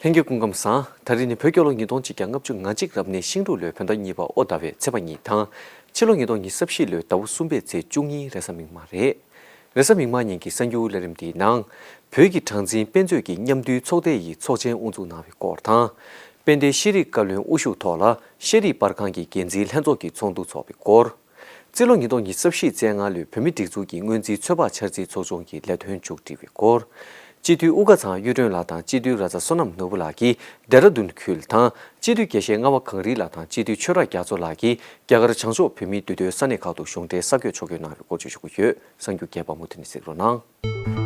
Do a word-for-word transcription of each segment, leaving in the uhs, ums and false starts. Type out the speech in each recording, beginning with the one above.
ལྷན་རྒྱས་སྐུ་ཁམས་བཟང་། ད་རིང་ནི་བོད་རྒྱལ་ལོ་ཉིས་སྟོང་གཅིག་བརྒྱ་ལྔ་བཅུ་ང་གཅིག་རབ་གནས་ཤིང་འབྲུག་ལོའི་བོད་ཟླ་གཉིས་པ་ཨོ་ཟླ་བའི་ཚེས་པ་གཉིས་དང་། ཕྱི་ལོ་ཉིས་སྟོང་ཉི་ཤུ་རྩ་བཞི་ལོའི་ཟླ་བ་གསུམ་པའི་ཚེས་བཅུ་གཉིས་རེས་གཟའ་མིག་དམར་རེད། རེས་གཟའ་མིག་དམར་ཉིན་གྱི་གསར་འགྱུར་ལས་རིམ་འདིའི་ནང་། བོད་ཀྱི་གྲངས་འཛིན་དཔེ་མཛོད་ཀྱི་མཉམ་འདུས་ཚོགས་སྡེ་ཡིས་ཚོགས་ཆེན་དབུ་འཛུགས་གནང་བའི་སྐོར་དང་། དཔལ་ལྡན་ཤེས་རིག་བཀའ་བློན་དབུ་བཞུགས་ཐོག་ལ་ཤེས་རིག་པར་ཁང་གི་འགན་འཛིན་ལྷན་ཚོགས་ཀྱི་ཚོགས་འདུ་འཚོགས་པའི་སྐོར། རྩིས་ལོ་ཉིས་སྟོང་ཉི་ཤུ་རྩ་བཞི་རྩ་ལྔ་ལོའི་བོད་མིའི་སྒྲིག་འཛུགས་ཀྱི་སྔོན་རྩིས་ཚོད་དཔག་འཆར་རྩིས་ཚོགས་ཆུང་གི་ལས་དོན་མཇུག་སྒྲིལ་བའི་སྐོར། སྤྱི་འཐུས་དབུ་དཀར་ཚང་གཡུ་སྒྲོན་ལགས་དང་སྤྱི་འཐུས་ར་ཛ་བསོད་ནམས་ནོར་བུ་ལགས་ཀྱིས་ལྡེ་ར་ལྡུན་ཁུལ་དང་། སྤྱི་འཐུས་དགེ་བཤེས་རྔ་བ་གངས་རི་ལགས་དང་སྤྱི་འཐུས་ཆོས་གྲགས་རྒྱ་མཚོ་ལགས་ཀྱིས་རྒྱ་གར་བྱང་ཕྱོགས་བོད་མིའི་འདུས་སྡོད་ས་གནས་ཁག་ཏུ་གཞུང་འབྲེལ་གསར་འགོད་ཕྱོགས་སྒྱུར་གནང་བའི་སྐོར་བརྗོད་ཞུ་གི་ཡོད། གསར་འགྱུར་རྒྱས་པ་མུ་མཐུད་ནས་གཟིགས་རོགས་གནང་།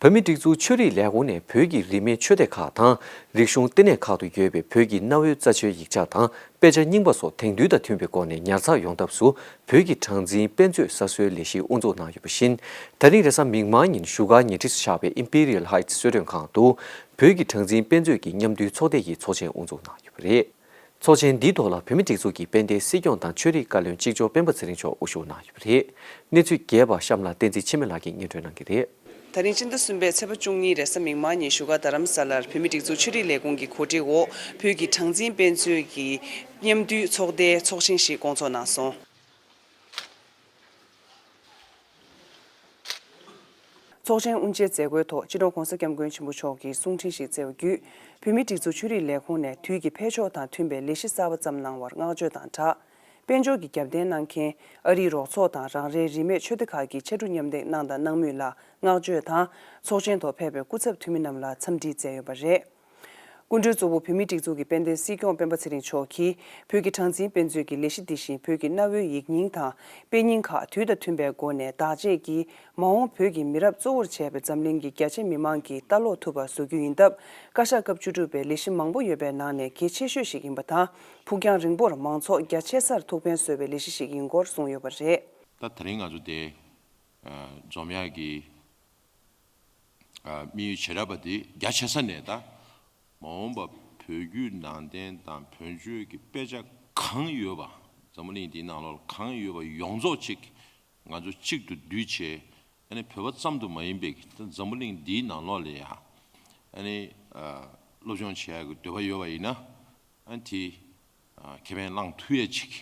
བོད་མིའི་སྒྲིག་འཛུགས་ཆོས་རིག་ལས་ཁུངས་ནས་བོད་ཀྱི་རིས་མེད་ཆོས་སྡེ་ཁག་དང་རིག་གཞུང་ལྟེ་གནས་ཁག་ཏུ་ཡོད་པའི་བོད་ཀྱི་གནའ་བོའི་རྩ་ཆེའི་ཡིག་ཆ་དང་དཔེ་ཆ་རྙིང་པ་སོགས་དེང་དུས་དང་མཐུན་པའི་སྒོ་ནས་ཉར་ཚགས་ཡོང་ཐབས་སུ་བོད་ཀྱི་གྲངས་འཛིན་དཔེ་མཛོད་གསར་བཟོའི་ལས་གཞི་དབུ་འཛུགས་གནང་ཡོད་པ་བཞིན། ད་རིང་རེས་གཟའ་མིག་དམར་ཉིན་བཞུགས་སྒར་ཉེ་འཁྲིས་སུ་ཆགས་པའི་Imperial Heights གསོལ་མགྲོན་ཁང་དུ་བོད་ཀྱི་གྲངས་འཛིན་དཔེ་མཛོད་ཀྱི་མཉམ་འདུས་ཚོགས་སྡེ་ཡིས་ཚོགས་ཆེན་དབུ་འཛུགས་གནང་ཡོད་པ་རེད། ཚོགས་ཆེན་འདིའི་ཐོག་ལ་བོད་མིའི་སྒྲིག་འཛུགས་ཀྱི་དཔལ་ལྡན་སྲིད་སྐྱོང་དང་ཆོས་རིག་བཀའ་བློན་གཅིག་ལྕོགས་སྤེན་པ་ཚེ་རིང་མཆོག་དབུ་བཞུགས་གནང་ཡོད་པ་རེད། གནས་ཚུལ་རྒྱས་པ་གཤམ་ལ་བསྟན་འཛིན་འཆི་མེད་ལགས་ཀྱིས་སྙན་སྒྲོན་གནང་གི་རེད། ད་རིང་སྤྱི་ཟླ་གསུམ་པའི་ཚེས་པ་བཅུ་གཉིས་རེས་གཟའ་མིག་དམར་ཉིན་བཞུགས་སྒར་རྡ་རམ་ས་ལར་བོད་མིའི་སྒྲིག་འཛུགས་ཆོས་རིག་ལས་ཁུངས་ཀྱི་གོ་སྒྲིག་འོག་བོད་ཀྱི་གྲངས་འཛིན་དཔེ་མཛོད་ཀྱི་མཉམ་འདུས་ཚོགས་སྡེའི་ཚོགས་ཆེན་ཞིག་བསྐོང་ཚོགས་གནང་སོང་། ཚོགས་ཆེན་དབུ་འབྱེད་མཛད་སྒོའི་ཐོག་སྤྱི་ནོར་༧གོང་ས་༧སྐྱབས་མགོན་ཆེན་པོ་མཆོག་གིས་གསུང་འཕྲིན་ཞིག་སྩལ་བ་བརྒྱུད། བོད་མིའི་སྒྲིག་འཛུགས་ཆོས་རིག་ལས་ཁུངས་ནས་དུས་ཀྱི་འཕེལ་ཕྱོགས་དང་མཐུན་པའི་ལས་གཞི་གསར་པ་བརྩམས་གནང་བར་བསྔགས་བརྗོད་དང་སྦྲགས། དཔལ་འབྱོར་གྱི་རྒྱབ་རྟེན་གནང་མཁན་ཨ་རིའི་རོགས་ཚོགས་དང་རང་རེའི་རིས་མེད་ཆོས་སྡེ་ཁག་གིས་ཕྱར་གྲུ་མཉམ་འདེགས་གནང་དང་གནང་མུས་ལ་བསྔགས་བརྗོད་དང་། ཚོགས་ཆེན་ཐོག་ཕེབས་པའི་སྐུ་ཚབ་འཐུས་མི་རྣམས་ལ་འཚམས་འདྲི་སྩལ་ཡོད་པ་རེད། སྐུ་མགྲོན་གཙོ་བོ་བོད་མིའི་སྒྲིག་འཛུགས་ཀྱི་དཔལ་ལྡན་སྲིད་སྐྱོང་སྤེན་པ་ཚེ་རིང་མཆོག་གིས་བོད་ཀྱི་གྲངས་འཛིན་དཔེ་མཛོད་ཀྱི་ལས་གཞི་འདི་བཞིན་བོད་ཀྱི་གནའ་བོའི་ཡིག་རྙིང་དང་དཔེ་རྙིང་ཁག་དུས་དང་མཐུན་པའི་སྒོ་ནས་བདག་གཅེས་ཀྱིས་མ་འོངས་བོད་ཀྱི་མི་རབས་གཙོ་བོར་བྱས་པའི་འཛམ་གླིང་གི་རྒྱ་ཆེ་མི་མང་གིས་ལྟ་ཀློག་ཐུབ་པ་བཟོ་རྒྱུ་ཡིན་སྟབས། བཀའ་ཤག་སྐབས་བཅུ་དྲུག་པའི་ལས་གཞི་མང་པོ་ཡོད་པའི་ནང་ནས་གལ་ཆེ་ཤོས་ཤིག་ཡིན་པ་དང་། ཕུགས་རྒྱང་རིང་པོར་མང་ཚོགས་རྒྱ་ཆེ་སར་ཐུགས་ཕན་གསོས་པའི་ལས་གཞི་ཞིག་ཡིན་སྐོར་གསུངས་ཡོད་པ་རེད། ད་ད་རིང་ང་ཚོ་དེ་འཛོམས་ཡག་གི་དམིགས་ཡུལ་བྱེ་བྲག་པ་དེ་རྒྱ་ཆེ་ས་ནས་ད་མ་འོངས་པ་བོད་བརྒྱུད་ནང་བསྟན་དང་བོད་ཆོས་ཀྱི་དཔེ་ཆ་གང་ཡོད་པ། འཛམ་བུ་གླིང་འདིའི་ནང་ལོགས་གང་ཡོད་པ་ཡོངས་རྫོགས་ཅིག་ང་ཚོ་གཅིག་ཏུ་བསྡུས་བྱས། ཨ་ནི་བོད་པ་ཙམ་དུ་མ་ཡིན་པའི་འཛམ་བུ་གླིང་འདིའི་ནང་ལོགས་ལ་ཡང་ཨ་ནི་སློབ་སྦྱོང་བྱེད་ཡག་གི་འདོད་པ་ཡོད་པ་ཡིན་ན། ཨ་ནི་དེ་ཁེ་ཕན་བླངས་ཐུབ་ཡ་ཅིག་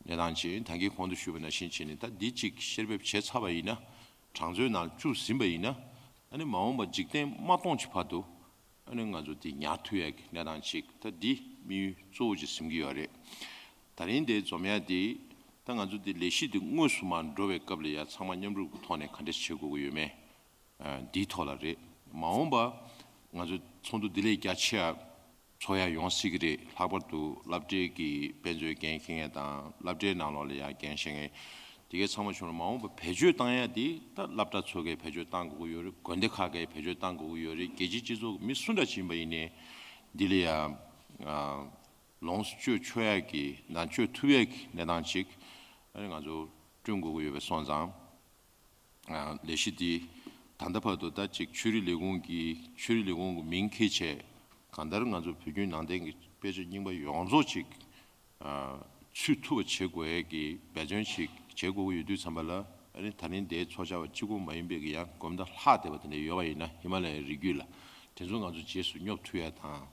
གནས་སྟངས་ཅིག་ད་གིན་གོང་དུ་ཞུས་པ་ནང་བཞིན་བྱས་ནས། ད་འདི་གཅིག་བཤེར་འབེབས་བྱས་ཚར་བ་ཡིན་ན། གྲངས་མཛོད་ནང་བཅུག་ཟིན་པ་ཡིན་ན། ཨ་ནི་མ་འོངས་པ་འཇིག་རྟེན་མ་སྟོངས་ཀྱི་བར་དུ་ཨ་ནི་ང་ཚོ་འདི་ཉར་ཐུབ་ཡ་གི་གནས་སྟངས་ཅིག་ད་འདི་དམིགས་ཡུལ་གཙོ་བོ་ཅིག་འཛིན་གྱི་ཡོད་རེད། ད་རིང་འདི་འཛོམས་ཡ་འདི་ད་ང་ཚོ་འདི་ལས་གཞི་འདི་དངོས་སུ་མར་འགྲོ་བའི་སྐབས་ལ་ཡ་ཚང་མ་མཉམ་རུབ་ཀྱི་ཐོག་ནས་ག་འདྲས་བྱེད་དགོས་ཀྱི་ཡོད་མེད། འདིའི་ཐོག་ལ་རེད། མ་འོངས་པ་ང་ཚོ་ཚོགས་འདུ་འདི་ལས་རྒྱ་ཆེ་བ་ཚོགས་ཡ་ཡོང་སྲིད་ཀྱི་རེད། ལྷག་པར་དུ་སློབ་གྲྭའི་གི་དཔེ་མཛོད་འགན་འཁྱེར་མཁན་དང་སློབ་གྲྭའི་ནང་ལོགས་ལ་ཡ་འགན་བཞེས་མཁན་དེ་གའི་ཚང་མ་བྱུང་ན། མ་འོངས་པ་བེད་སྤྱོད་བཏང་ཡ་དེ་ད་སློབ་གྲྭ་ཚོ་གིས་བེད་སྤྱོད་བཏང་དགོས་ཀྱི་ཡོད་རེད། དགོན་སྡེ་ཁག་གིས་བེད་སྤྱོད་བཏང་དགོས་ཀྱི་ཡོད་རེད། རྒྱལ་སྤྱིའི་སྤྱི་ཚོགས་ཀྱི་མི་སུ་འདྲ་ཞིག་ཡིན་པ་ཡིན་ནའི་འདི་ལ་ཡ་ལོངས་སུ་སྤྱོད་ཆོག་ཡ་གི་ནང་སྤྱོད་ཐུབ་ཡ་གི་གནས་སྟངས་ཅིག་ཨ་ནི་ང་ཚོ་བསྐྲུན་དགོས་ཀྱི་ཡོད་པ་སོང་ཙང་། ལས་གཞི་འདི་ད་ལྟ་བར་དུ་ད་ཅིག་ཆོས་རིག་ལས་ཁུངས་ཀྱི་ཆོས་རིག་ལས་ཁུངས་ཀྱི་མིང་འཁྱེར་བྱས། གང་ལྟར་ང་ཚོ་བོད་བརྒྱུད་ནང་བསྟན་གྱི་དཔེ་ཆ་རྙིང་པ་ཡོངས་རྫོགས་ཅིག་ཚུད་ཐུབ་པ་བྱེད་དགོས་ཡས་ཀྱི་འབད་བརྩོན་ཅིག་བྱེད་དགོས་ཀྱི་ཡོད་དུས་ཙམ་པ་ལ། ཨ་ནི་ད་རིང་འདིའི་ཚོགས་བཅར་བ་གཅིག་པོ་མ་ཡིན་པའི་གི་ཡང་དགོན་པ་ལྷག་བསྡད་པ་དེ་འདྲ་ཡོད་པ་ཡིན་ན། ཧི་མ་ལ་ཡའི་རི་རྒྱུད་ལ་དེ་ཚོ་ང་ཚོ་རྗེས་སུ་སྙོབ་ཐུབ་ཡ་དང་།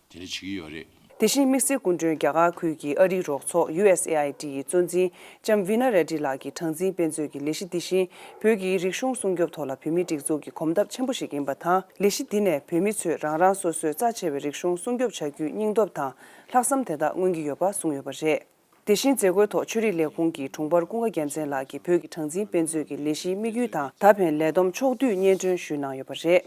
དེ་འདྲ་བྱེད་ཀྱི་ཡོད་རེད། དེ་བཞིན་དམིགས་བསལ་སྐུ་མགྲོན་རྒྱ་གར་ཁུལ་གྱི་ཨ་རིའི་རོགས་ཚོགས་ཡུ་ཨེས་ཨེ་ཨའི་ཌི་ཡི་གཙོ་འཛིན་ལྕམ་བི་ན་རེ་ཌི་ལགས་ཀྱིས་གྲངས་འཛིན་དཔེ་མཛོད་ཀྱི་ལས་གཞི་འདི་བཞིན་བོད་ཀྱི་རིག་གཞུང་སྲུང་སྐྱོབ་ཐོག་ལ་བོད་མིའི་སྒྲིག་འཛུགས་ཀྱི་གོམ་སྟབས་ཆེན་པོ་ཞིག་ཡིན་པ་དང་། ལས་གཞི་འདི་ནས་བོད་མི་ཚོས་རང་རང་སོ་སོའི་རྩ་ཆེ་བའི་རིག་གཞུང་སྲུང་སྐྱོབ་བྱ་རྒྱུའི་སྙིང་སྟོབས་དང་ལྷག་བསམ་དེ་དག་མངོན་གྱི་ཡོད་པ་གསུངས་ཡོད་པ་རེད། དེ་བཞིན་མཛད་སྒོའི་ཐོག་ཆོས་རིག་ལས་ཁུངས་ཀྱི་དྲུང་འཕར་ཀུན་དགའ་རྒྱལ་མཚན་ལགས་ཀྱིས་བོད་ཀྱི་གྲངས་འཛིན་དཔེ་མཛོད་ཀྱི་ལས་གཞིའི་དམིགས་ཡུལ་དང་ད་ཕན་ལས་བསྡོམས་ཕྱོགས་བསྡུས་སྙན་སྒྲོན་ཞུས་གནང་ཡོད་པ་རེད།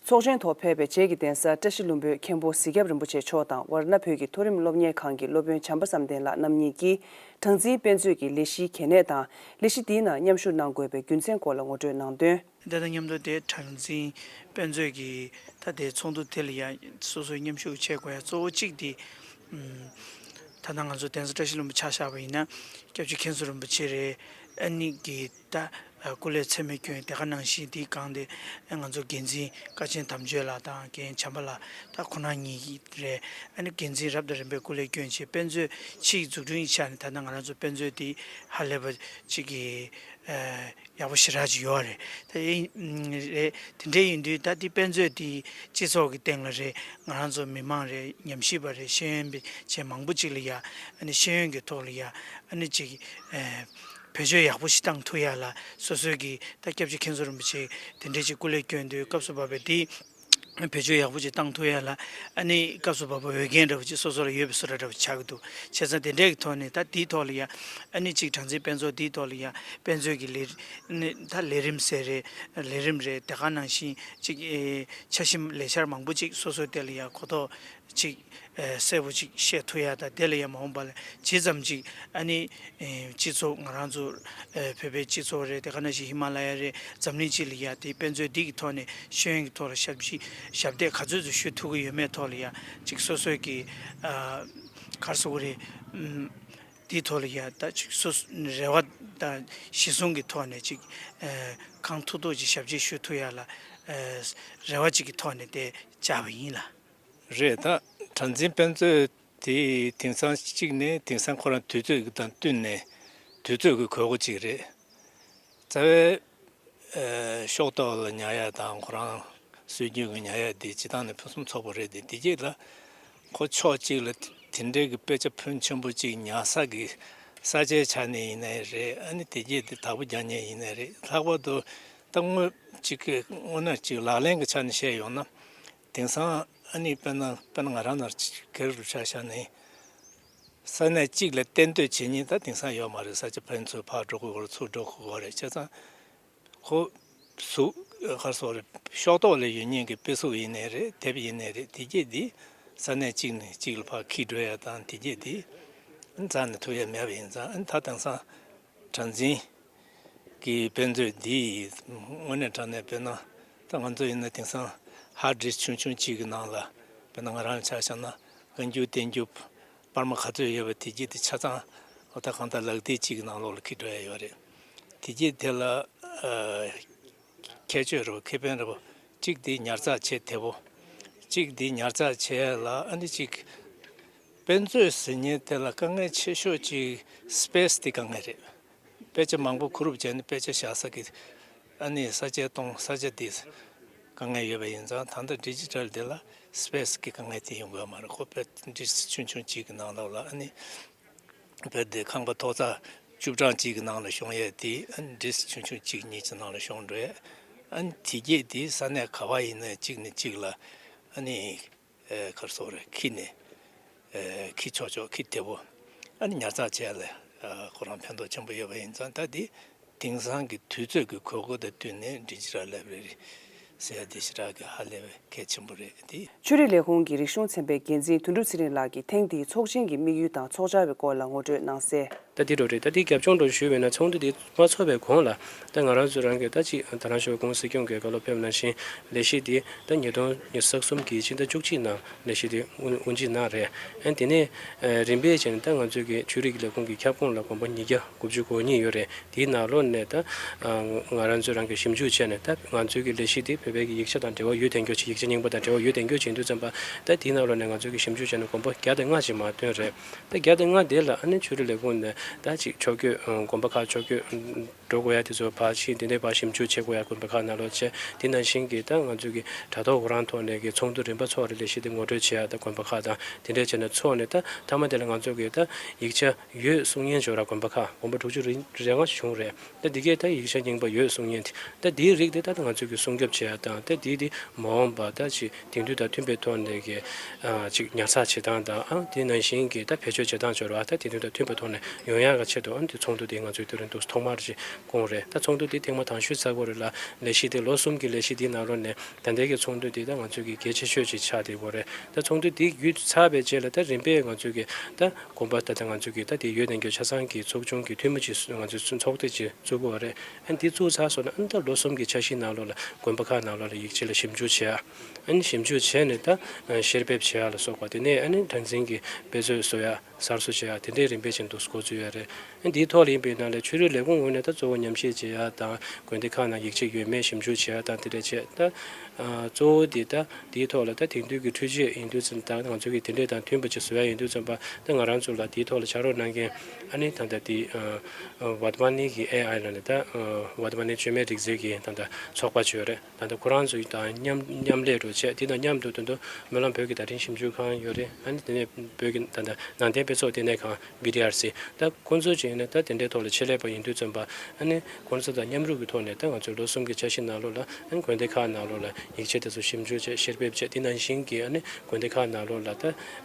ཚོགས་ཆེན་ཐོག་ཕེབས་པའི་རྗེས་ཀྱི་གདན་ས་བཀྲ་ཤིས་ལྷུན་པོའི་མཁན་པོ་གཟིག་རྒྱབ་རིན་པོ་ཆེ་མཆོག་དང་ཝར་ན་བོད་ཀྱི་མཐོ་རིམ་སློབ་གཉེར་ཁང་གི་སློབ་དཔོན་བྱམས་པ་བསམ་གཏན་ལགས་རྣམ་གཉིས་ཀྱིས་གྲངས་འཛིན་དཔེ་མཛོད་ཀྱི་ལས་གཞིའི་གལ་གནད་དང་། ལས་གཞི་འདིའི་ནང་མཉམ་ཞུགས་གནང་དགོས་པའི་རྒྱུ་མཚན་སྐོར་ལ་ངོ་སྤྲོད་གནང་དོན། དེ་དང་མཉམ་དུ་དེ་གྲངས་འཛིན་དཔེ་མཛོད་ཀྱི་ད་དེ་ཚོགས་འདུ་དེ་ལ་ཡང་སོ་སོའི་མཉམ་ཞུགས་བྱེད་དགོས་ཡ་གཙོ་བོ་གཅིག་དེ། ད་ལྟ་ང་ཚོ་གདན་ས་བཀྲ་ཤིས་ལྷུན་པོ་ཆ་བཞག་པ་ཡིན་ན་སྐྱབས་རྗེ་མཁན་ཟུར་རིན་པོ་ཆེ་རེད། ཨ་ནི་གི་ད་ སྐུ་ལས་ཚད་མེད་བསྐྱོན། དེ་ག་ནང་བཞིན་དེའི་སྒང་དེ་ང་ཚོ་འགན་འཛིན་དཀའ་ཆེན་དམ་ཆོས་ལགས་དང་རྒན་བྱམས་པ་ལགས་ད་ཁོང་རྣམ་གཉིས་རེད། ཨ་ནི་འགན་འཛིན་རབ་དང་རིམ་པས་སྐུ་ལས་བསྐྱོན་བྱས། དཔེ་མཛོད་ཕྱིའི་འཛུགས་སྐྲུན་གྱི་ཆ་ནས་ད་ལྟ་ང་རང་ཚོ་དཔེ་མཛོད་དེ་ཧ་ལས་པ་ཅིག་གི་ཡག་པོ་ཞེ་དྲག་ཅིག་ཡོད་རེད། ད་ཡིན་རེད། དེ་འདྲ་ཡིན་དུས་ད་དེ་དཔེ་མཛོད་དེ་སྤྱི་ཚོགས་ཀྱི་སྟེང་ལ་རེད། ང་རང་ཚོ་མི་མང་རེད། ཉམས་ཞིབ་པ་རེད། ཤེས་ཡོན་པ་བྱས་མང་པོ་ཅིག་ལ་ཡ་ཨ་ནི་ཤེས་ཡོན་གྱི་ཐོག་ལ་ཡ་ཨ་ནི་ཅིག་བེད་སྤྱོད་ཡག་པོ་ཞིག་བཏང་ཐུབ་ཡ་ལ་སོ་སོའི་གི་ད་སྐྱབས་རྗེ་མཁན་ཟུར་རིན་པོ་ཆེ་དེ་འདྲ་ཅིག་སྐུ་ལས་བསྐྱོན་དུས་སྐབས་སུ་བབས་པའི་དེ་བེད་སྤྱོད་ཡག་པོ་ཅིག་བཏང་ཐུབ་ཡ་ལ་ཨ་ནི་སྐབས་སུ་བབས་པ་འོས་འགན་འདྲ་བོ་ཅིག་སོ་སོ་ལ་ཡོད་པའི་བཟོ་འདྲ་འདྲ་བོ་ཆགས་ཀྱི་འདུག་བྱས་ཙང་དེ་འདྲའི་གི་ཐོག་ནས་ད་དེའི་ཐོག་ལ་ཡ་ཨ་ནི་ཅིག་གྲངས་འཛིན་དཔེ་མཛོད་དེའི་ཐོག་ལ་ཡ་དཔེ་མཛོད་ཀྱི་ལས་ནི་ད་ལས་རིམ་ཟེར་རེད། ལས་རིམ་རེད། དེ་ག་ནང་བཞིན་ཅིག་ཨེ་འཆར་གཞི་ལས་འཆར་མང་པོ་ཅིག་སོ་སོའི་དེ་ལ་ཡ་གོ་རྟོགས་ཅིག་ཨེ་གསལ་པོ་ཅིག་བཤད་ཐུབ་ཡ་ད་དེ་ལ་ཡ་མ་འོངས་པ་ལ་ཇི་ཙམ་ཅིག་ཨ་ནི་ཨེ་སྤྱི་ཚོགས་ང་རང་ཚོ་ཨེ་བོད་པའི་སྤྱི་ཚོགས་རེད། དེ་ག་ནང་བཞིན་ཧི་མ་ལ་ཡ་རེད། འཛམ་གླིང་སྤྱི་ལ་ཡ་དེ་དཔེ་མཛོད་འདི་གི་ཐོག་ནས་ཤེས་ཡོན་གྱི་ཐོག་ལ་ཞབས་ཕྱི་ཞབས་འདེགས་ག་ཚོད་ཚོད་ཞུ་ཐུབ་ཀྱི་ཡོད་མེད་ཐོག་ལ་ཡ་ཅིག་སོ་སོའི་གི་ཨ་ག་རེ་ཟེར་དགོས་རེད། ཨམ། དེའི་ཐོག་ལ་ཡ་ད་ཅིག་སོ་སོ་རེ་བ་དང་གཞི་བཟུང་གི་ཐོག་ནས་ཅིག་ཨ་གང་ཐུབ་ཐུབ་ཅིག་ཞབས་ཕྱི་ཞུ་ཐུབ་ཡ་ལ་ཨ་རེ་བ་ཅིག་གི་ཐོག་ནས་དེ་བཅར་བ་ཡིན་ལགས། རེད། ད་གྲངས་འཛིན་དཔེ་མཛོད་དེ་དེང་སང་གཅིག་ནས་དེང་སང་ཁོ་རང་དུས་ཚོད་དང་བསྟུན་ནས་དུས་ཚོད་ཀྱི་དགོས་མཁོ་ཅིག་རེད། རྩ་བའི་ཨ་ཤོག་ཐོག་ལ་ཉར་ཡ་དང་ཁོ་རང་སྲོལ་རྒྱུན་གྱི་ཉར་ཡ་དེ་སྤྱིར་བཏང་ནས་ཕུན་སུམ་ཚོགས་པ་རེད་དེ། དེ་རྗེས་ལ་ཁོ་ཕྱོགས་གཅིག་ལ་དེ་འདྲའི་གི་དཔེ་ཆ་ཕོན་ཆེན་པོ་གཅིག་ཉར་ས་གི་ས་ཆའི་ཆ་ནས་ཡིན་ནའི་རེད། ཨ་ནི་དེ་རྗེས་དེ་བདག་པོ་རྒྱག་མཁན་ཡིན་ནའི་རེད། ལྷག་པར་དུ་ད་དངོས་གཅིག་གི་དངོས་གནས་གཅིག་ལག་ལེན་གྱི་ཆ་ནས་བཤད་ཡོང་ན། དེང་སང་ཨ་ནི་དཔེར་ན་དཔེར་ན་ང་རང་ནང་སྒེར་རུ་ཆ་བཞག་ནས་ས་གནས་གཅིག་ལ་གཏན་སྡོད་བྱེད་མཁན་ད་དེང་སང་ཡོད་མ་རེད། ས་ཆ་ཕན་ཚུན་ཕར་འགྲོ་དགོས་རེད། ཚུར་འགྲོ་དགོས་རེད། བྱས་ཙང་ཁོ་གཟུགས་ག་རེ་ཟེར་དགོས་རེད། ཤོག་ཐོག་ལ་ཡོད་མཁན་གྱི་དཔེ་གཟུགས་ཡིན་ནའི་རེད། དེབ་ཡིན་ནའི་རེད། དེ་རྗེས་འདི་ས་གནས་གཅིག་ནས་གཅིག་ལ་ཕར་འཁྱེར་འགྲོ་ཡ་དང་དེ་རྗེས་འདི་རྩ་ནས་ཐུབ་ཡ་མེད་པ་ཡིན་ཙང་ཨ་ནི་ད་དེང་སང་གྲངས་འཛིན་གྱི་དཔེ་མཛོད་འདི་ཡིས་དངོས་གནས་དྲང་གནས་དཔེར་ན་ད་ང་ཚོ་ཡིན་ན་དེང་སང་ཧར་ཌིསྐ་ཆུང་ཆུང་གཅིག་གི་ནང་ལ་དཔེར་ན་ང་རང་ལ་ཆ་བཞག་ན་བཀའ་འགྱུར་བསྟན་འགྱུར་པར་མ་ག་ཚོད་ཡོད་པ་དེ་རྗེས་དེ་ཆ་ཚང་འོ་ད་གང་ལྟར་ལག་རྡེབ་གཅིག་གི་ནང་ལོགས་ལ་འཁྱེར་འགྲོ་ཡ་ཡོད་རེད། དེ་རྗེས་དེ་ལ་ཨ་ཁྱད་ཆོས་རེད་པ། ཁེ་ཕན་རེད་པ། གཅིག་དེ་ཉར་ཚགས་བྱེད་བདེ་པོ། གཅིག་དེ་ཉར་ཚགས་བྱེད་ཡ་ལ་ཨ་ནི་གཅིག་དཔེ་མཛོད་ཟེར་མཁན་དེ་ལ་དཀའ་ངལ་ཆེ་ཤོས་གཅིག་སི་པེ་སི་དེ་དཀའ་ངལ་རེད། དཔེ་ཆ་མང་པོ་བསྡུ་རུབ་བྱས་ནས་དཔེ་ཆ་བཞག་ས་གི་ཨ་ནི་ས་ཆ་གཏོང་ས་ཆ་དེ་དཀའ་ངལ་ཡོད་པ་ཡིན་ཙང་། ད་ལྟ་ཌི་ཇི་ཊལ་དེ་ལ་སི་པེ་སི་གི་དཀའ་ངལ་དེ་ཡོང་གི་ཡོད་མ་རེད། ཁོ་དཔེ་ཌིསྐ་ཆུང་ཆུང་གཅིག་གི་ནང་ལོགས་ལ་ཨ་ནི་དཔེ་དེ་ཁང་པ་ཐོག་རྩ་བཅུ་གྲངས་གཅིག་གི་ནང་ལ་ཤོང་ཡས་དེ་ཨ་ནི་ཌིསྐ་ཆུང་ཆུང་གཅིག་གཉིས་ཀྱི་ནང་ལ་ཤོང་འགྲོ་ཡས། ཨ་ནི་དེ་རྗེས་དེ་ས་གནས་ག་པར་ཡིན་ན་གཅིག་ནས་གཅིག་ལ་ཨ་ནི་ཨེ་ག་རེ་ཟེར་དགོས་རེད། འཁྱེར་ནས་ཨེ་འཁྱེར་ཆོག་ཆོག་འཁྱེར་བདེ་པོ། ཨ་ནི་ཉར་ཚགས་བྱས་ལ་ཨ་ཁོ་རང་ཕན་ཐོགས་ཆེན་པོ་ཡོད་པ་ཡིན་ཙང་། ད་དེ་དེང་སང་གི་དུས་ཚོད་ཀྱི་དགོས་མཁོ་དང་བསྟུན་ནས་ཌི་ཇི་ཊལ་ལའི་བྷྲ་རི་ཟེར་ཡ་དེ་ཞེ་དྲག་གི་ཧ་ལས་པའི་གལ་ཆེན་པོ་རེད་དེ། ཆོས་རིག་ལས་ཁུངས་ཀྱི་རིག་གཞུང་ཚན་པའི་འགན་འཛིན་དོན་གྲུབ་ཚེ་རིང་ལགས་ཀྱིས་ཐེངས་འདིའི་ཚོགས་ཆེན་གྱི་དམིགས་ཡུལ་དང་ཚོགས་བཅར་བའི་སྐོར་ལ་ངོ་སྤྲོད་གནང་གསལ། ད་འདི་འདྲ་རེད། ད་འདི་རྒྱབ་ལྗོངས་འདྲ་ཞུས་པ་ཡིན་ན་ཚོགས་འདུ་འདི་མ་ཚོགས་པའི་གོང་ལ་ད་ང་རང་ཚོ་རང་གི་ད་ཅིག་ད་རང་ཞོགས་གུང་སྲིད་སྐྱོང་གི་བཀའ་སློབ་ཕེབས་ནང་བཞིན་ལས་གཞི་འདི་ད་ཉིས་སྟོང་ཉི་ཤུ་རྩ་གསུམ་གྱི་ཕྱི་ཟླ་བཅུ་གཅིག་ནང་ལས་གཞི་འདི་དབུ་དབུ་འབྱེད་གནང་རེད། ཨ་ནི་དེ་ནས་ཨ་རིམ་པས་བྱས་ནས་ད་ང་ཚོའི་གི་ཆོས་རིག་ལས་ཁུངས་ཀྱི་ཁྱབ་ཁོངས་ལ་དགོན་པ་ཉིས་བརྒྱ་དགུ་བཅུ་གོ་གཉིས་ཡོད་རེད། དེའི་ནང་ལོགས་ནས་ད་ཨ་ང་རང་ཚོ་རང་གི་ཞིབ་འཇུག་བྱས་ནས་ད་ང་ཚོའི་གི་ལས་གཞི་འདི་བོད་པའི་གི་ཡིག་ཆ་དང་འབྲེལ་བ་ཡོད་དང་ཡོད་ཅིག་ཡིག་ཆ་རྙིང་པ་དང་འབྲེལ་བ་ཡོད་དང་ཡོད་ཅིག་ཡིན་དུས་ཙམ་པ། ད་དེའི་ནང་ལོགས་ནས་ང་ཚོའི་གི་ཞིབ་འཇུག་བྱས་ནས་དགོན་པ་བརྒྱ་དང་ལྔ་ཅིག་མར་བཏོན་རེད། ད་བརྒྱ་དང་ལྔ་དེ་ལ་ཨ་ནི་ཆོས་རིག་ལས་ཁུངས་ནས་ད་ཅིག་ཕྱོགས་བསྐྱོད་ཨ་དགོན་པ་ཁག་ཕྱོགས་བསྐྱོད་འགྲོ་དགོས་ཡ་དེ་ཚོ་ཕར་ཕྱིན། དེ་འདྲའི་ཕར་ཞིབ་འཇུག་བྱེད་དགོས་ཡ་དགོན་པ་ཁག་ནང་ལོགས་བྱས། དེ་ནང་བཞིན་གྱི་ད་ང་ཚོའི་གི་དྲ་ཐོག་ཁོ་རང་ཐོག་ནས་གི་ཚོགས་འདུ་རིམ་པ་ཚོགས་རེད། ལས་གཞི་དེ་ངོ་སྤྲོད་བྱེད་ཡ་ད་དགོན་པ་ཁག་དང་དེ་འདྲས་བྱས་ནས་ཚོགས་ནས། ད་མཐའ་མ་དེ་ལ་ང་ཚོ་གི་ད་ཡིག་ཆ་ཡོད་གསུང་མཁན་ཅིག་ཡོད་ར། དགོན་པ་ཁག་དགོན་པ་དྲུག་ཅུ་རེ་ལྔ་བྱུང་རེད། ད་འདི་གས་ད་ཡིག་ཆ་རྙིང་པ་ཡོད་གསུང་མཁན་དེ། ད་དེའི་རིགས་དེ་ད་ང་ཚོས་ཀྱི་སྲུང་སྐྱོབ་བྱེད་ཡ་དང་། ད་དེ་དེ་མ་འོངས་པ་ད་ཅིག་དེང་དུས་དང་མཐུན་པའི་ཐོག་ནས་ཀྱི་ཨ་ཅིག་ཉར་ཚགས་བྱེད་སྟངས་དང་། ཨ་དེ་ནང་བཞིན་གྱི་ད་བེད་སྤྱོད་བྱེད་སྟངས་སྦྱོར་བ་ད་དེང་དུས་དང་མཐུན་པའི་ཐོག་ནས་ཡོང་ཡ་གི་ཆེད་དུ། ཨ་དེ་ཚོགས་འདུ་དེ་ང་ཚོས་དེ་རིང་དུས་ཐོག་མར་ཅིག་བསྐོངས་རེད། ད་ཚོགས་འདུ་དེ་ཐེངས་མ་དང་ཤོས་ཚར་དགོས་རེད་ལ། ལས་གཞི་དེ་ལོ་གསུམ་གྱི་ལས་གཞི་དེའི་ནང་ལོགས་ནས་ད་ལྟའི་གི་ཚོགས་འདུ་དེ་ད་ང་ཚོས་ཀྱི་གལ་ཆེ་ཤོས་ཅིག་ཆགས་བསྡད་ཡོད་རེད། ད་ཚོགས་འདུ་དེ་བརྒྱུད་ཚར་བའི་རྗེས་ལ་ད་རིམ་པས་ང་ཚོས་ཀྱི་ད་དགོན་པ་ད་ལྟ་ང་ཚོས་ཀྱི་ད་དེ་ཡོད་དང་ཡོད་ཆ་ཚང་གི་ཚོགས་ཆུང་གི་འཐུས་མི་ཅིག་ང་ཚོས་ཚོགས་སྡེ་ཅིག་བཙུགས་ཡོད་རེད། ཨ་ནི་དེ་བཙུགས་ཚར་སོང་ན། ཨ་ནི་ད་ལོ་གསུམ་གྱི་འཆར་གཞིའི་ནང་ལོགས་ལ་དགོན་པ་ཁག་ནང་ལོགས་ལ་ཡིག་ཆ་ལ་ཞིབ་འཇུག་བྱེད་ཡ། ཨ་ནི་ཞིབ་འཇུག་བྱས་ནས་ད་བཤེར་ཕེབས་བྱེད་ཡ་ལ་སོགས་པ། དེ་ནས་ཨ་ནི་གྲངས་འཛིན་གྱི་དཔེ་མཛོད་བཟོ་ཡ། གསར་བཟོ་བྱེད་ཡག་དེ་འདྲའི་རིམ་པས་ཅིག་འདུག་འགོ་བཙུགས་ཡོད་རེད། ཨ་ནི་འདིའི་ཐོག་ལ་ཡིན་པའི་ནང་ལ་ཆོས་རིག་ལས་ཁུངས་ངོས་ནས་ད་གཙོ་བོ་ཉམས་ཞིབ་བྱེད་ཡག་དང་དགོན་སྡེ་ཁག་ནང་ཡིག་ཆ་ཡོད་མེད་ཞིབ་འཇུག་བྱེད་ཡག་དང་དེ་འདྲ་བྱས། ད་ཨ་གཙོ་བོ་དེ་ད་དེའི་ཐོག་ལ་ད་དེང་དུས་ཀྱི་འཕྲུལ་ཆས་ཡིན་དུས་ཙམ་ད་ང་ཚོ་གི་དེ་འདྲས་དང་མཐུན་པ་ཅིག་བཟོ་ཡག་ཡིན་དུས་ཙམ་པ། ད་ང་རང་ཚོ་ལ་དེའི་ཐོག་ལ་ཕྱག་རོགས་གནང་མཁན་ཨ་ནི་ད་ལྟ་དེ་ཨ་ཝར་ཏ་མ་ནི་གི་ཨེ་ཨའི་ལ་ནི་ད་ཝར་ཏ་མ་ནི་བཅོས་མའི་རིག་རྩལ་གྱི་ད་ལྟ་ཚོགས་པ་ཅིག་ཡོད་རེད། ད་ལྟ་ཁོ་རང་ཚོ་དང་མཉམ་མཉམ་ལས་འགྲོ་བྱས། དེ་དང་མཉམ་དུ་ད་དུང་སྨོན་ལམ་བོད་ཀྱི་བརྡ་འཕྲིན་ཞིབ་འཇུག་ཁང་ཡོད་རེད། ཨ་ནི་དེ་ནས་བོད་ཀྱི་ད་ལྟ་ནང་བསྟན་དཔེ་ཚོགས་ལྟེ་གནས་ཁང་བི་ཌི་ཨར་སི། ད་ཁོང་ཚོ་བྱས་ན་ད་དེ་འདྲའི་ཐོག་ལ་ཆེད་ལས་པ་ཡིན་དུས་ཙམ་པ། ཨ་ནི་ཁོང་ཚོ་དང་མཉམ་རུབ་ཀྱི་ཐོག་ནས་ད་ང་ཚོའི་ལོ་གསུམ་གྱི་འཆར་གཞི་ནང་ལོགས་ལ། ཨ་ནི་དགོན་སྡེ་ཁག་ནང་ལོགས་ལ་ཡིག་ཆ་དེ་ཚོ་ཞིབ་འཇུག་བྱས་བཤེར་འབེབས་བྱས། དེ་ནང་བཞིན་གྱི་ཨ་ནི་དགོན་སྡེ་ཁག་ནང་ལོགས་ལ་ད་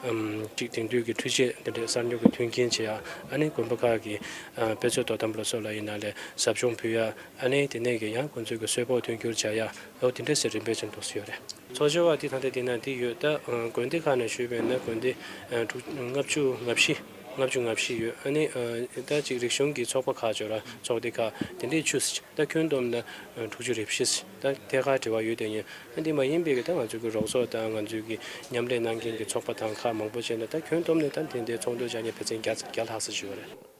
ཨམ་ཅིག་དེང་དུས་ཀྱི་འཕྲུལ་ཆས་དེ་འདྲའི་གསར་རྙོག་གི་མཐུན་རྐྱེན་བྱེད་ཡག་ཨ་ནི་དགོན་པ་ཁག་གི་ཨ་དཔེ་མཛོད་དོ་དམ་ལ་སོགས་ལ་ཡིན་ན་ལས་ཟབ་སྦྱོང་ཕུལ་ཡག་ཨ་ནི་དེ་ནས་ཀྱི་ཡང་ཁོང་ཚོའི་གི་གསོལ་ཕོགས་མཐུན་འགྱུར་བྱ་ཡག་འོ་དེ་འདྲ་ཟེར་རིམ་པས་ཅིག་འདུག་སེ་ཡོད་རེད། ཚོགས་སྦྱོར་བ་དེ་ད་ལྟ་དེ་ན་དེ་ཡོད། ད་ཨ་དགོན་སྡེ་ཁག་ནས་ཞུས་པས་ན་དགོན་སྡེ་ཨ་དྲུག་ལྔ་བཅུ་ང་བཞི། ལྔ་བཅུ་ང་བཞི་ཡོད། ཨ་ནི་ཨ་ད་ཅིག་རིག་གཞུང་གི་ཚོགས་པ་ཁག་ཅིག་ཡོད་ར། ཚོགས་སྡེ་ཁག་དེ་འདྲས་བཅུ། ད་ཁྱོན་བསྡོམས་ན་ཨ་དྲུག་ཅུ་རེ་བཞི། ད་ཐད་ཀར་དྲི་བ་ཡོད་དེ་ཡིན། ཨ་འདི་མ་ཡིན་པའི་གི་ད་ང་ཚོའི་གི་རོགས་ཚོགས་དང་ང་ཚོའི་གི་མཉམ་ལས་གནང་མཁན་གྱི་ཚོགས་པ་དང་ཁག་མང་པོ་བྱས་ན། ད་ཁྱོན་བསྡོམས་ནས་ད་དེ་འདྲའི་ཚོགས་འདུ་བྱ་མཁན་ཕལ་ཆེར་བརྒྱ་བརྒྱ་ལྷག་ཙམ་ཅིག་ཡོད་རེད།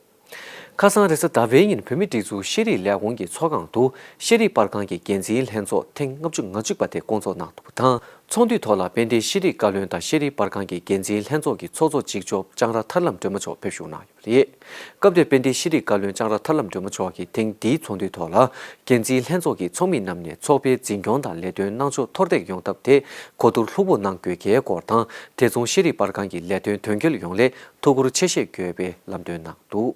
ཁ་སང་རེས་གཟའ་ཟླ་བའི་ཉིན་བོད་མིའི་སྒྲིག་འཛུགས་ཤེས་རིག་ལས་ཁུངས་ཀྱི་ཚོགས་ཁང་དུ་ཤེས་རིག་པར་ཁང་གི་འགན་འཛིན་ལྷན་ཚོགས་ཐེངས་ལྔ་བཅུ་ང་གཅིག་པ་དེ་བསྐོང་ཚོགས་གནང་འདུག་པ་དང་། ཚོགས་འདུའི་ཐོག་ལ་དཔལ་ལྡན་ཤེས་རིག་བཀའ་བློན་དང་ཤེས་རིག་པར་ཁང་གི་འགན་འཛིན་ལྷན་ཚོགས་ཀྱི་ཚོགས་གཙོ་གཅིག་ལྕོགས་ལྕང་ར་ཐར་ལམ་སྒྲོལ་མ་མཆོག་ཕེབས་བཞུགས་གནང་ཡོད་པ་རེད། སྐབས་དེར་དཔལ་ལྡན་ཤེས་རིག་བཀའ་བློན་ལྕང་ར་ཐར་ལམ་སྒྲོལ་མ་མཆོག་གིས་ཐེངས་འདིའི་ཚོགས་འདུའི་ཐོག་ལ། འགན་འཛིན་ལྷན་ཚོགས་ཀྱི་ཚོགས་མི་རྣམས་ནས་ཚོགས་པའི་འཛིན་སྐྱོང་དང་ལས་དོན་གནང་ཕྱོགས་མཐོར་འདེགས་ཡོང་ཐབས་ཐད་གོ་བསྡུར་ལྷུག་པོ་གནང་དགོས་གལ་སྐོར་དང་། དེ་མཚུངས་ཤེས་རིག་པར་ཁང་གི་ལས་དོན་དོན་འཁྱོལ་ཡོང་སླད་ཐུགས་ཁུར་ཆེ་བཞེས་དགོས་པའི་ལམ་སྟོན་གནང་འདུག་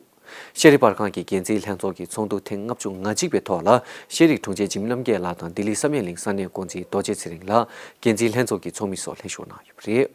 ཤེས་རིག་པར་ཁང་གི་འགན་འཛིན་ལྷན་ཚོགས་ཀྱི་ཚོགས་འདུ་ཐེངས་ལྔ་བཅུ་ང་གཅིག་པའི་ཐོག་ལ། ཤེས་རིག་དྲུང་ཆེ་འཇིགས་མེད་རྣམ་རྒྱལ་ལགས་དང་ལྡི་ལི་བསམ་ཡས་གླིང་ས་གནས་འགོ་འཛིན་རྡོ་རྗེ་ཚེ་རིང་ལགས། འགན་འཛིན་ལྷན་ཚོགས་ཀྱི་ཚོགས་མི་སོགས་ལྷན་ཞུགས་གནང་ཡོད་པ་རེད།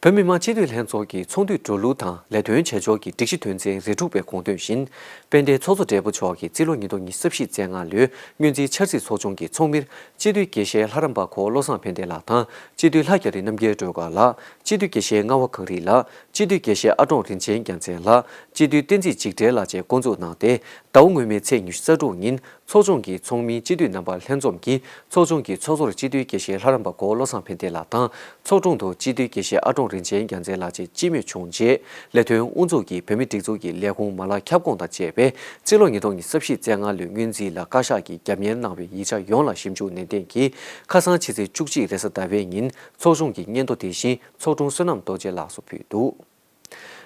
བོད་མི་མང་སྤྱི་འཐུས་ལྷན་ཚོགས་ཀྱི་ཚོགས་འདུའི་འགྲོ་ལུགས་དང་ལས་དོན་བྱེད་ཕྱོགས་ཀྱི་སྒྲིག་གཞི་དོན་ཚན་རེ་དྲུག་པའི་དགོངས་དོན་བཞིན། དཔལ་ལྡན་ཚོགས་གཙོ་སྦྲེལ་པོ་མཆོག་གིས་རྩིས་ལོ་ཉིས་སྟོང་ཉི་ཤུ་རྩ་བཞི་རྩ་ལྔ་ལོའི་སྔོན་རྩིས་འཆར་རྩིས་ཚོགས་ཆུང་གི་ཚོགས་མིར་སྤྱི་འཐུས་དགེ་བཤེས་ལྷ་རམས་པ་ཁོ་བློ་བཟང་ཕན་བདེ་ལགས་དང་། སྤྱི་འཐུས་ལྷ་རྒྱ་རི་རྣམ་རྒྱལ་སྒྲོལ་དཀར་ལགས། སྤྱི་འཐུས་དགེ་བཤེས་རྔ་བ་གངས་རི་ལགས། སྤྱི་འཐུས་དགེ་བཤེས་ཨ་ཀྲོང་རིན་ཆེན་རྒྱལ་མཚན་ལགས། སྤྱི་འཐུས་བསྟན་འཛིན་འཇིགས་བྲལ་ལགས་བཅས་བསྐོ་འཛུགས་གནང་སྟེ། ཟླ་བ་སྔོན་མའི་ཚེས་ཉི་ཤུ་རྩ་དྲུག་ཉིན་ཚོགས་ཆུང་གི་ཚོགས་མིའི་སྤྱི་འཐུས་རྣམ་པ་ལྷན་འཛོམས་ཀྱིས་ཚོགས་ཆུང་གི་ཚོགས་གཙོར་སྤྱི་འཐུས་དགེ་བཤེས་ལྷ་རམས་པ་གོ་བློ་བཟང་ཕན་བདེ་ལགས་དང་། ཚོགས་དྲུང་དུ་སྤྱི་འཐུས་དགེ་བཤེས་ཨ་ཀྲོང་རིན་ཆེན་རྒྱལ་མཚན་ལགས་བཅས་མཆིས་མེད་བྱུང་རྗེས། ལས་དོན་དབུ་འཛུགས་ཀྱིས་བོད་མིའི་སྒྲིག་འཛུགས་ཀྱི་ལས་ཁུངས་མ་ལག་ཁྱབ་ཁོངས་དང་བཅས་པའི་རྩིས་ལོ་ཉིས་སྟོང་ཉི་ཤུ་རྩ་བཞི་རྩ་ལྔ་ལོའི་སྔོན་རྩིས་ལ་བཀའ་ཤག་གིས་རྒྱབ་གཉེར་གནང་བའི་ཡིག་ཆ་ཡོངས་ལ་ཞིབ་འཇུག་ནན་ཏན་གྱིས། ཁ་སང་ཕྱི་ཚེས་བཅུ་གཅིག་རེས་གཟའ་ཟླ་བའི་ཉིན་ཚོགས་ཆུང་གི་སྙན་ཐོ་དེ་བཞིན་ཚོགས་དྲུང་བསོད་ནམས་རྡོ་རྗེ་ལགས་སུ་ཕུལ་འདུག་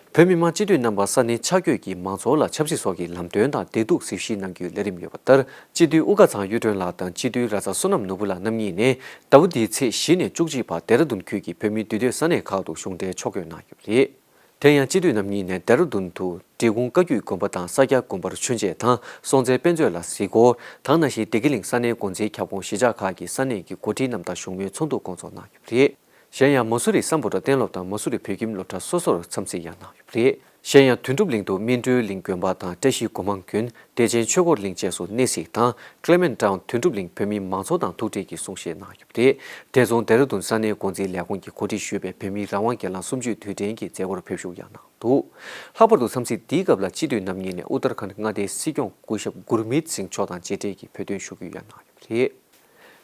བོད་མི་མང་སྤྱི་འཐུས་རྣམ་པ་ས་གནས་ཆ་བགོས་ཀྱིས་མང་ཚོགས་ལ་ཆབ་སྲིད་སོགས་ཀྱི་ལམ་སྟོན་དང་བདེ་སྡུག་གཟིགས་ཞིབ་གནང་རྒྱུའི་ལས་རིམ་ཡོད་པ་ལྟར། སྤྱི་འཐུས་དབུ་དཀར་ཚང་གཡུ་སྒྲོན་ལགས་དང་སྤྱི་འཐུས་ར་ཚ་བསོད་ནམས་ནོར་བུ་ལགས་རྣམ་གཉིས་ནས་ཟླ་བ་འདིའི་ཚེས་བཞི་ནས་བཅུ་གཅིག་བར་ལྡེ་ར་ལྡུན་ཁུལ་གྱི་བོད་མིའི་འདུས་སྡོད་ས་གནས་ཁག་ཏུ་གཞུང་འབྲེལ་ཕྱོགས་བསྐྱོད་གནང་ཡོད་པ་རེད། དེ་ཡང་སྤྱི་འཐུས་རྣམ་གཉིས་ནས་ལྡེ་ར་ལྡུན་དུ་འབྲི་གུང་བཀའ་བརྒྱུད་དགོན་པ་དང་ས་སྐྱ་དགོན་པར་མཆོད་མཇལ་དང་སྲོང་བཙན་དཔེ་མཛོད་ལ་གཟིགས་སྐོར། དེ་ནང་བཞིན་བདེ་སྐྱིད་གླིང་ས་གནས་འགོ་འཛིན་ཁྱབ་ཁོངས་གཞིས་ཆགས་ཁག་གི་ས་གནས་ཀྱི་འགོ་ཁྲིད་རྣམས་དང་བཞུགས་མོལ་ཚོགས་འདུ་བསྐོང་ཚོགས་གནང་ཡོད་པ་རེད། གཞན་ཡང་མ་སུ་རི་སམ་བྷོ་ཊ་གཏན་སློབ་དང་མ་སུ་རི་བོད་ཁྱིམ་སློབ་གྲྭ་སོ་སོར་འཚམས་གཟིགས་ཡང་གནང་ཡོད་པ་རེད། གཞན་ཡང་དོན་གྲུབ་གླིང་དུ་སྨིན་གྲོལ་གླིང་དགོན་པ་དང་བཀྲ་ཤིས་སྒོ་མང་དགོན། བདེ་ཆེན་ཆོས་འཁོར་གླིང་བཅས་སུ་གནས་གཟིགས་དང་། Clement Town དོན་གྲུབ་གླིང་བོད་མིའི་མང་ཚོགས་དང་ཐུག་འཕྲད་ཀྱིས་གསུང་བཤད་གནང་ཡོད་པ་རེད། དེ་མཚུངས་ལྡེ་ར་ལྡུན་ས་གནས་འགོ་འཛིན་ལས་ཁུངས་ཀྱིས་གོ་སྒྲིག་ཞུས་པའི་བོད་མིའི་རང་དབང་སྒེར་ལངས་གསུམ་བཅུའི་དུས་དྲན་གྱི་མཛད་སྒོར་ཕེབས་ཞུགས་ཡང་གནང་འདུག་ལྷག་པར་དུ་འཚམས་གཟིགས་འདིའི་སྐབས་ལ་སྤྱི་འཐུས་རྣམ་གཉིས་ནས་ཨུ་ཏར་ཁཱན་མངའ་སྡེའི་སྲིད་སྐྱོང་སྐུ་ཞབས་གུར་མིད་སིང་མཆོག་དང་མཇལ་འཕྲད་ཀྱིས་བོད་དོན་ཞུ་སྐུལ་ཡང་གནང་ཡོད་པ་རེད།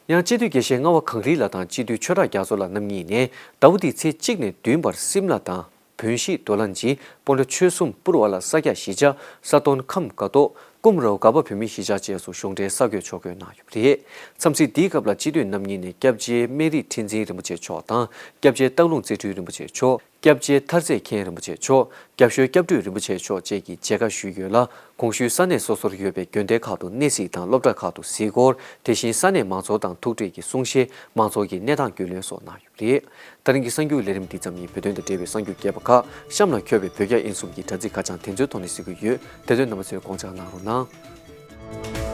ཡང་སྤྱི་འཐུས་དགེ་བཤེས་རྔ་བ་གངས་རི་ལགས་དང་སྤྱི་འཐུས་ཆོས་གྲགས་རྒྱ་མཚོ་ལགས་རྣམ་གཉིས་ནས་ཟླ་བ་འདིའི་ཚེས་གཅིག་ནས་བདུན་བར་སིམ་ལ་དང་། བོན་གཞིས་རྡོ་ལ་འཇིན། སྤོན་ཊ་ཆོལ་གསུམ་པུར་བ་ལ་ས་སྐྱ་གཞིས་ཆགས། ས་སྟོན་ཁམས་དགའ་ཏོག་ཀུམ་རའོ་དགའ་པ་བོད་མིའི་གཞིས་ཆགས་བཅས་སུ་གཞུང་འབྲེལ་ས་བགོས་ཕྱོགས་བསྐྱོད་གནང་ཡོད་པ་རེད། འཚམས་གཟིགས་འདིའི་སྐབས་ལ་སྤྱི་འཐུས་རྣམ་གཉིས་ནས་སྐྱབས་རྗེ་སྨན་རི་ཁྲི་འཛིན་རིན་པོ་ཆེ་མཆོག་དང་། སྐྱབས་རྗེ་སྟག་ལུང་རྩེ་སྤྲུལ་རིན་པོ་ཆེ་མཆོག་སྐྱབས་རྗེ་མཐར་རྩེ་མཁན་རིན་པོ་ཆེ་མཆོག་རྒྱབ་ཤོད་སྐྱབས་སྤྲུལ་རིན་པོ་ཆེ་མཆོག་བཅས་ཀྱིས་མཇལ་ཁ་ཞུས་ཡོད་ལ། གོང་ཞུས་ས་གནས་སོ་སོར་ཡོད་པའི་དགོན་སྡེ་ཁག་ཏུ་གནས་གཟིགས་དང་སློབ་གྲྭ་ཁག་ཏུ་གཟིགས་སྐོར། དེ་བཞིན་ས་གནས་མང་ཚོགས་དང་ཐུག་འཕྲད་ཀྱིས་གསུང་བཤད། མང་ཚོགས་ཀྱི་གནས་སྟངས་རྒྱུས་ལོན་སོགས་གནང་ཡོད་པ་རེད། ད་རིང་གི་གསར་འགྱུར་ལས་རིམ་འདི་ཙམ་ཡིན། བོད་དོན་དང་འབྲེལ་བའི་གསར་འགྱུར་རྒྱས་པ་ཁག་གཤམ་ལ་འཁོད་པའི་བོད་རྒྱ་དབྱིན་གསུམ་གྱི་དྲ་ཚིགས་ཁ་བྱང་དེ་ཚོའི་ཐོག་ནས་གཟིགས་ཀྱི་ཡོད། དེ་ཚོ་རྣམ་པ་ཚོས་དགོངས་འཇགས་གནང་རོགས་གནང་།